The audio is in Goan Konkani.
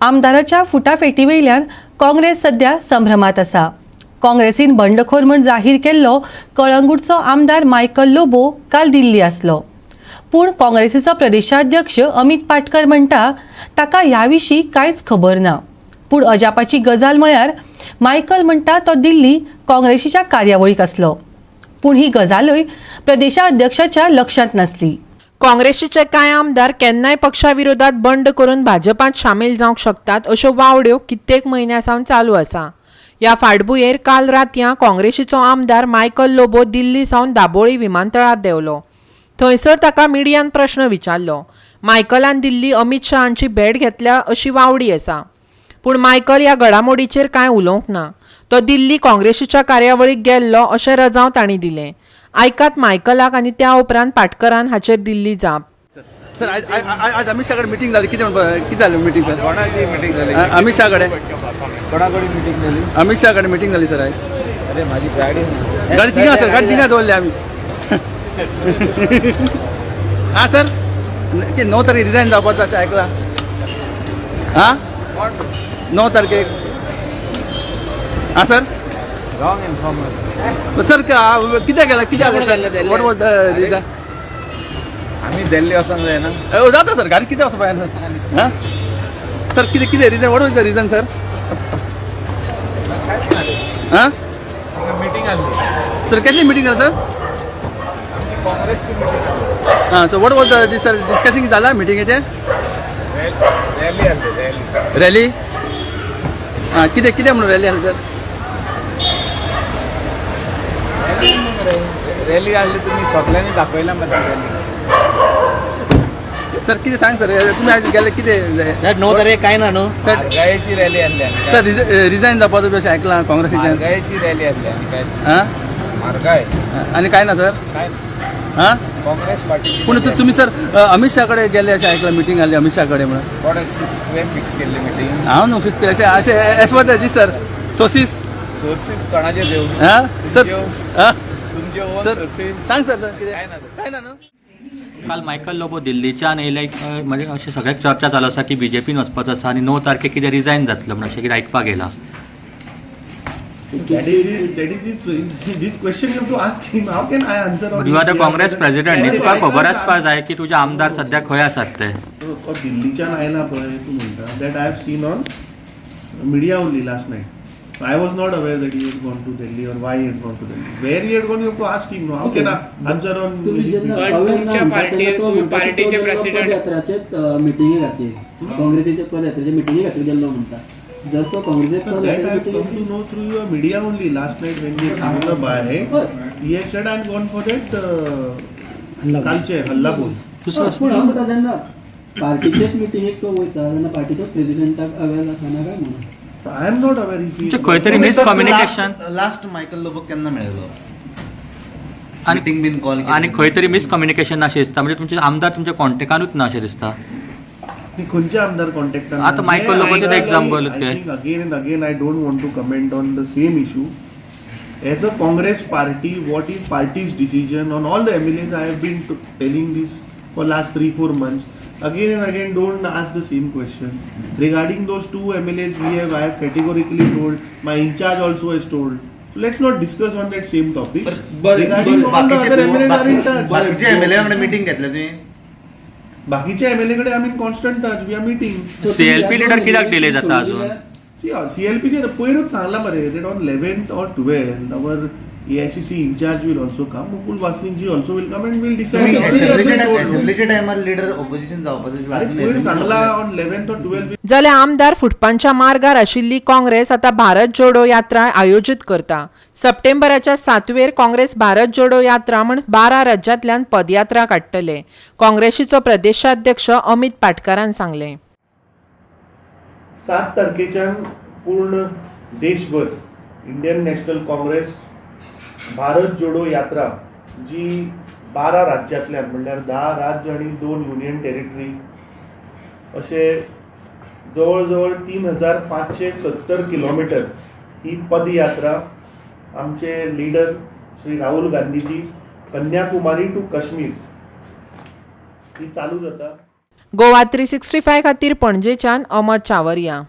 आमदाराच्या फुटाफेटीवयल्यान काँग्रेस सध्या संभ्रमात आसा. काँग्रेसीन बंडखोर म्हूण जाहीर केल्लो कळंगूटचो आमदार मायकल लोबो काल दिल्ली आसलो. पूण काँग्रेसीचो प्रदेशाध्यक्ष अमित पाटकर म्हणटा ताका ह्या विशीं कांयच खबर ना. पूण अजापाची गजाल म्हळ्यार मायकल म्हणटा तो दिल्ली काँग्रेसीच्या कार्यावळीक आसलो. पूण ही गजालय प्रदेशाध्यक्षाच्या लक्षांत नासली. काँग्रेसीचे कांय आमदार केन्नाय पक्षा विरोधात बंड करून भाजपांत सामील जावंक शकतात अश्यो वावड्यो कित्येक म्हयन्यां सावन चालू आसा. ह्या फाटभुंयेर काल रातयां काँग्रेसीचो आमदार मायकल लोबो दिल्ली सावन दाबोळी विमानतळार देंवलो. थंयसर ताका मिडियान प्रश्न विचारलो. मायकलान दिल्ली अमित शहांची भेट घेतल्या अशी वावडी आसा. पूण मायकल ह्या घडामोडीचेर कांय उलोवंक ना. तो दिल्ली काँग्रेसीच्या कार्यावळीक गेल्लो अशें रजांव तांणी दिलें. आयकात मायकलाक आनी त्या उपरांत पाटकरान हाचेर दिल्ली जाप. सर, आज आज आज अमित शाह कडेन मिटींग जाली. कितें म्हणपा, कितें जालें मिटींग सर? कोणाची मिटींग झाली? अमित शाह कडेन. कोणा कडेन मिटींग झाली? अमित शाह कडेन मिटींग जाली सर आयज. अरे, माझी गाडी ना. गाडी थिंगा सर, गाडी थिंगा दवरली आमी. हा सर, कितें 9 तारखेक रिजायन जावपाचो अशें आयकलां. हा, 9 तारखेक. हा सर. Wrong information. Sir, कितें केलां, कितें जालें? What was the reason? आम्ही दिल्ली वचोंक जायना. जाता सर, गाडी कितें वचपा सर. हा सर, कितें कितें reason, what was the reason sir? हा. मिटींग आसली. सर, कसली मिटींग जाली सर? काँग्रेसची मिटींग आसली. हां, so what was the sir discussing जाला मिटिंगेचें? रॅली आसली, रॅली. रॅली. हां, कितें कितें म्हणून रॅली आसली सर? रॅली आसली, तुमी सगळ्यांनी दाखयला मरे रॅली. सर, कितें सांग सर, तुमी आयज गेले कितें? 9 तारीख काय ना न्हू. सर. म्हारगायेची रॅली आसली आनी सर, काय? रिजायन जावपाचो बी अशें आयकलां काँग्रेसीच्यान. म्हारगायेची रॅली आसली आनी काय? हां. म्हारगाय. आनी काय ना सर? काय? हां. काँग्रेस पार्टी. पूण तुमी सर अमित शाह कडेन गेले अशें आयकलां, मिटींग आसली अमित शाह कडेन म्हणून. कोण, तुवें फिक्स केल्ली मिटींग? हांव न्हू फिक्स केलें, अशें अशें as per the sir sources. Sources कोणाचे देऊ? हां सर. हां. तुमचे ओन सर. सोर्सीस. सांग सर, सर कितें? काय ना सर. काय ना न्हू. काल मायकल लोबो दिल्लीच्यान येयले, म्हणजे अशें सगळ्याक चर्चा चालू आसा की बीजेपीन वचपाचो आसा आनी 9 तारखेक कितें रिजायन जातलो म्हणून अशें कितें आयकपाक येयलां. That is this question you have to ask him. How can I answer on you are the his behalf? Congress president न्ही, तुका I खबर can't आसपा जाय की तुजे आमदार सद्याक खंय आसात ते. तो दिल्लीच्यान आयला पळय तूं म्हणटा, that I have seen on media only last night. I was not aware that he had gone to Delhi or why he had gone to Delhi. Where he had gone, you have to ask him. No, how can I answer on तुम्ही his जेन्ना behalf? पण अवेर ना तुमच्या म्हणटा तेन्ना तो तुम्ही म्हणटा की तो पार्टीचे गेल्लो president- पदयात्राचेच मिटिंगे खातीर, काँग्रेसीच्या पदयात्रेच्या मिटिंगे खातीर गेल्लो म्हणटा. जर तो काँग्रेसीच्या That I have पदयात्रेच्या come to know through your media only. Last night when we had given the by, he had said I am gone for that कालचे हल्ला बोल. दुसरो पूण हांव म्हणटा, जेन्ना पार्टीचेच मिटिंगेक तो वयता तेन्ना पार्टीचोच प्रेजिडेंटाक अवेर आसना काय म्हणून? I am not aware if he तुमचें खंय तरी मिसकम्युनिकेशन. लास्ट मायकल लोबो केन्ना मेळ्ळो? आनी मिटींग बीन कॉल? आनी खंय तरी मिसकम्युनिकेशन अशें दिसता, म्हणजे तुमचे आमदार तुमच्या कॉन्टेक्टानूच ना अशें दिसता. खंयचे आमदार कॉन्टॅक्टान? आतां Michael लोबोचें example I think again and again I don't want to comment on the same issue. As a Congress party, what is party's decision on all the MLAs, I have been telling this for last 3-4 months. Again and again, don't ask the same question. Regarding those two MLAs, we have I have categorically told, my in charge also has told. So let's not discuss on that same topic. Regarding all the other MLAs are in touch. बाकीचे एमएलए वांगडा मिटींग घेतले तुम्ही? बाकीच्या एमएलए कडे I in constant touch, we are meeting. CLP leader कित्याक delay जाता अजून? सीएलपी चे पयरूच सांगला मरे that on 11th or 12th our AICC in-charge will also come. Mukul Wasnik ji also will come and will decide. तुम्ही असेंब्लीच्या टायमार लिडर ऑपोजिशन जावपाचो? अरे, पयर सांगला on 11th or 12th. जाल्यार आमदार फुटपांच्या मार्गार आशिल्ली काँग्रेस आतां भारत जोडो यात्रा आयोजीत करता. सप्टेंबराच्या 7वेर काँग्रेस भारत जोडो यात्रा म्हूण 12 राज्यांतल्यान पदयात्रा काडटले. काँग्रेसीचो प्रदेशाध्यक्ष अमित पाटकारान सांगलें. 7 तारखेच्यान पूर्ण देशभर इंडियन नॅशनल काँग्रेस भारत जोडो यात्रा जी 12 राज्यांतल्यान, म्हणल्यार 10 राज्य आनी दोन युनियन टेरिटरी, अशे जवळ जवळ 3570 किलोमिटर ही पदयात्रा आमचे लिडर श्री राहुल गांधीजी कन्याकुमारी टू काश्मीर ही चालू जाता. गोवा 365 खातीर पणजेच्यान अमर चावरिया.